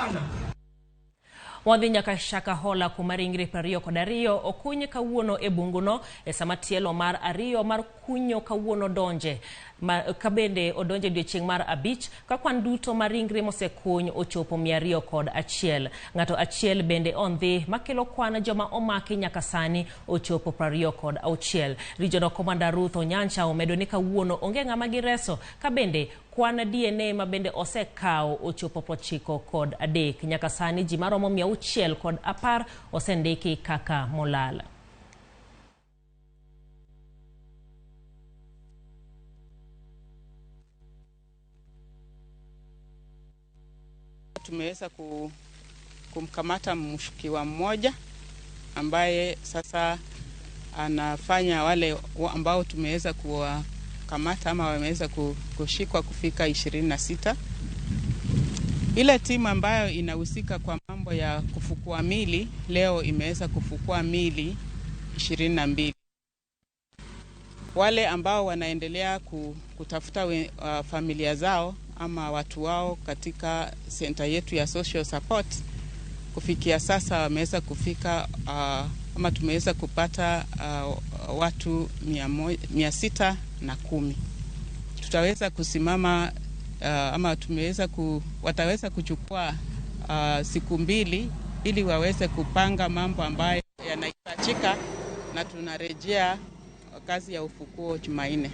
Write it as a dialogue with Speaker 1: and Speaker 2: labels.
Speaker 1: sana.
Speaker 2: Wadhi nyaka Shakahola kuma ringre 22 okuny kawuono e bunguno e sama tielo mar ariyo mar kunyo kawuono donje ma, ka bende odonje odiechieng' mar 5 ka kwan duto mar ringre mosekuny ochopo 201. Ng'ato achiel bende ondhi makelo kwan joma omaki nyaka sani ochopo 26. Regional Commander Ruth Onyancha omedo ni kawuono onge ng'ama gireso ka bende kwan DNA ma bende osekawo ochopo 93. Nyaka sani ji maromo 610 osendiki kaka molal.
Speaker 3: Tumeweza kumkamata mshukiwa mmoja ambaye sasa anafanya wale ambao tumeweza kuwakamata ama wameweza kushikwa kufika 26. Ile timu ambayo inahusika kwa mambo ya kufukua mili leo imeweza kufukua mili 22. Wale ambao wanaendelea kutafuta familia zao ama watu wao katika senta yetu ya social support, kufikia sasa wameweza kufika ama tumeweza kupata watu 610. Tutaweza kusimama ama tumeweza wataweza kuchukua siku 2 ili waweze kupanga mambo ambayo yanahitajika, na tunarejea kazi ya ufukuo Jumanne.